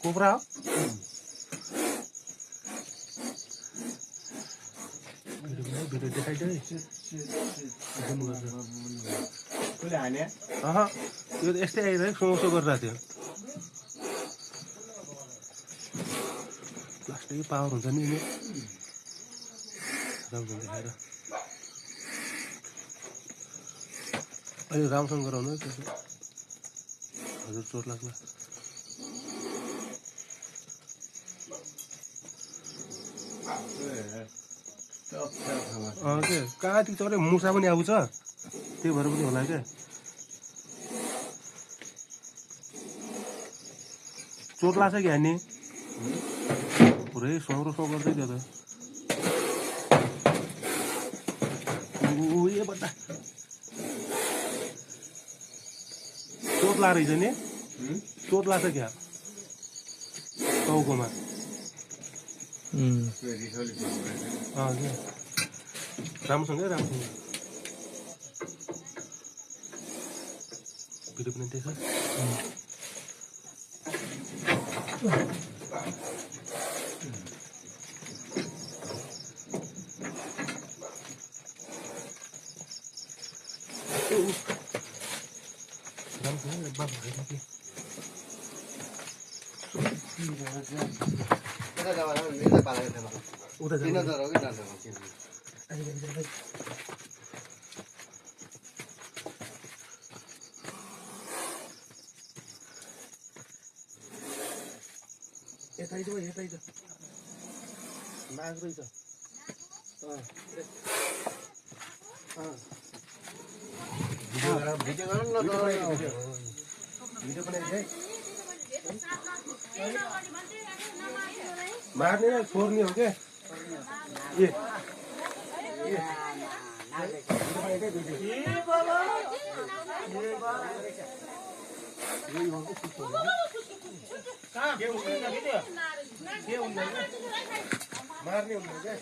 cobra video देखाइदे यो यस्तै आइरहेको सो गरिरहेको थियो प्लास्टिक पावर हुन्छ नि राम्रो देखाएर अहिले राम्रोसँग गराउनु त्यसो हजुर चोट लाग्ला कहाँदेखि चोरे मुसा पनि आउँछ त्यही भएर पनि होला क्या चोट लाग्छ कि हान्ने पुरै सौरो सौ गर्दै थियो त ए बट्टा चोट लाग्छ नि चोट लाग्छ क्या टाउकोमा राम्रोसँगै राम्रोसँग भिडियो पनि देख्छ यतै माग रहेछ भिडियो बनाइदिए मार्ने छोड्ने हो क्या मार्ने हुँदैन क्या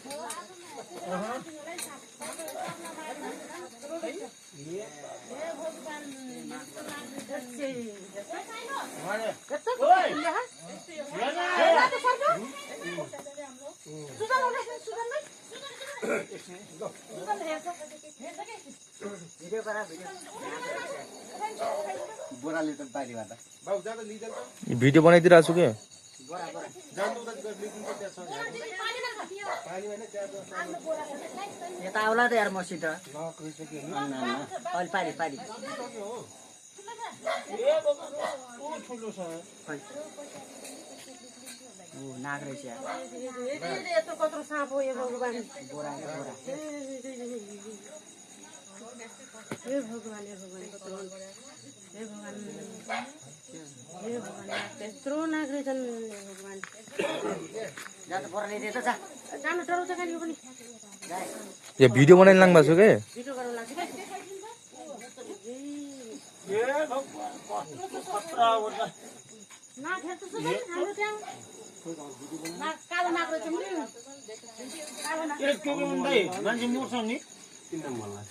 भिडियो बनाइदिरहेको छु क्या यता आउला त यार मसित अलि पारी पारी नाग रहेछ यार यस्तो कत्रो साँप हो यो भगवान बोरा बोरा हे भगवान हे भगवान हे भगवान हे भगवान त्यत्रो नाग रहेछन् भगवान जा त बोरा लिएर त जा जानु डराउँछ क्या यो पनि यो भिडियो बनाइ लाग्नु भएको छ के भिडियो गराउन लाग्छ क्या नाग हेर्छ हाम्रो त्यहाँ नाग कालो नाग रहेछ नि कालो नाग के भन्दै मान्छे मर्छ नि किन मलाई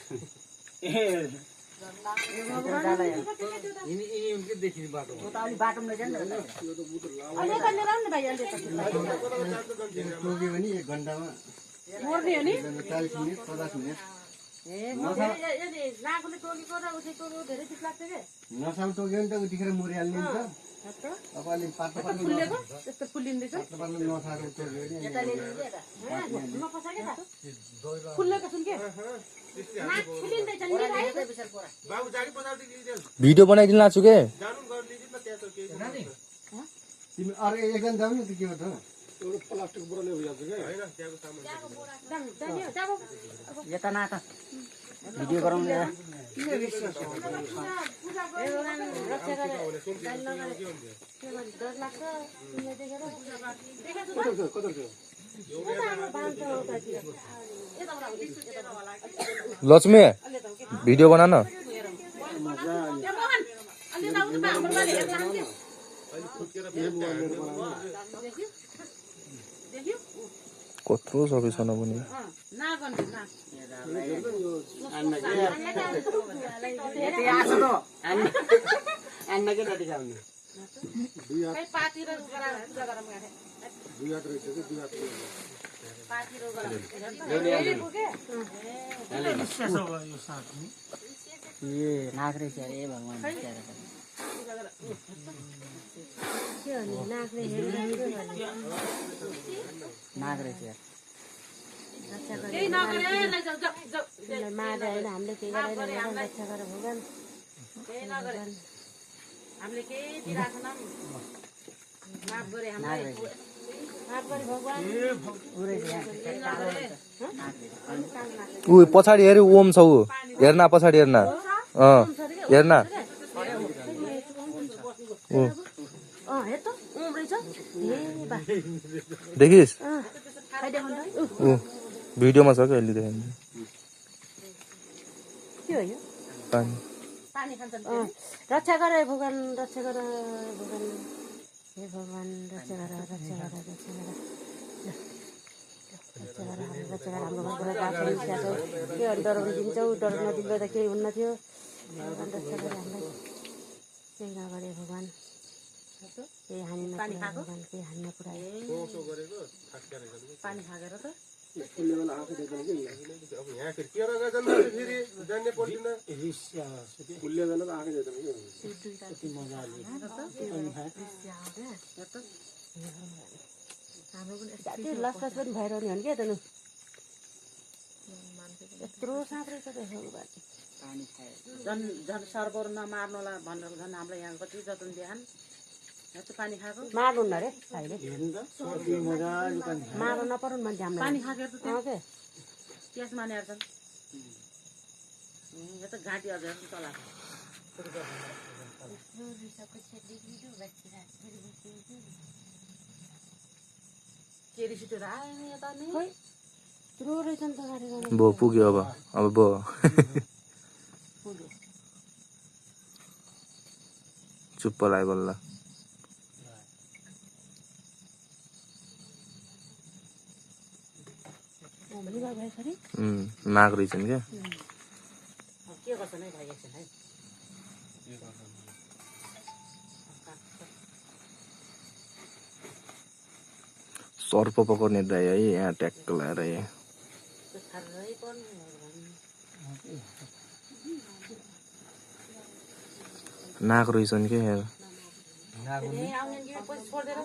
नसाउ टोक्यो नि त उतिखेर मरिहाल्ने नि त अब अलि पातो पातो त्यस्तो फुलिँदैछ नसाको टोक्यो फुल्लेको छन् के भिडियो बनाइदिनु लाग्छु के तिमी अरू एकजना जाऊ नि त के हो त प्लास्टिक बोराले भइहाल्छ क्या यता ना त भिडियो गराउनु लक्ष्मी भिडियो बना न कत्रो सबै छ न पनि यति आछ त अन्ना के नदी खाउने खै पाती र पूजा गरम गाथे दुई हात रहेछ कि दुई हात पाती र गरम ए नाग रहेछ अरे भगवान् नाग रहेछ केही नगरे लै जाऊ जाऊ जाऊ हामीले केही गरेन रक्षा गर भगवान् केही नगरे हामीले केही दिराखेन माफ गरे हामीलाई माफ गरे भगवान् ऊ पछाडि हेऱ्यो ओम छ ऊ हेर्न पछाडि हेर्न हेर्न ऊ हेर त उम रहेछ ए बा देखिस् खाइ देखाउनु त ऊ भिडियोमा छ कि अहिले देखाइन्छ के हो यो पानी पानी खान्छन् रक्षा गर हे भगवान् रक्षा गर भगवान् हे भगवान् रक्षा गर रक्षा गर रक्षा गर रक्षा गर हाम्रो घरबाट बाटो स्याछौ के डराउनु दिन्छौ डराउन नदिँदा त केही हुन्न थियो भगवान् रक्षा गर हामीलाई केही नगरे भगवान् केही हानि नपुऱ्याए भगवान् केही हानि नपुऱ्याए पानी खाएर त फुल्ने बेला आँखा देख्दैन कि अब यहाँ फेरि के रगा जानु फेरि जान्ने पर्दैन फुल्ने बेला त आँखा देख्दैन कि कति मजाले त्यो लसलस पनि भइरहने हो नि क्या त यत्रो साँप रहेछ त भगवान् पानी खाए झन् झन् सर्पहरू नमार्नुला भनेर झन् हामीलाई यहाँ कति जतन दिहान यस्तो पानी खाएको मार्नुहुन्न अरे भाइले सर्दी मजाले पानी मार्नु नपरुन् भन्थे हामीलाई पानी खाएर त के प्यास मानेर छन् यो त घाँटी अझ चलाएको केरी सुटेर आयो यता नि खोइ यत्रो रहेछ नि त गाडी भो पुग्यो अब भो चुप्प लाग्यो बल्ल नाग रहेछन् क्या के गर्छन् है भाइ एकछिन है सर्प पक्र्ने दाइ है यहाँ ट्याक्क लगाएर यहाँ थारै पर्ने नाग रहेछन् क्या यहाँ आउने कि पछि छोडेर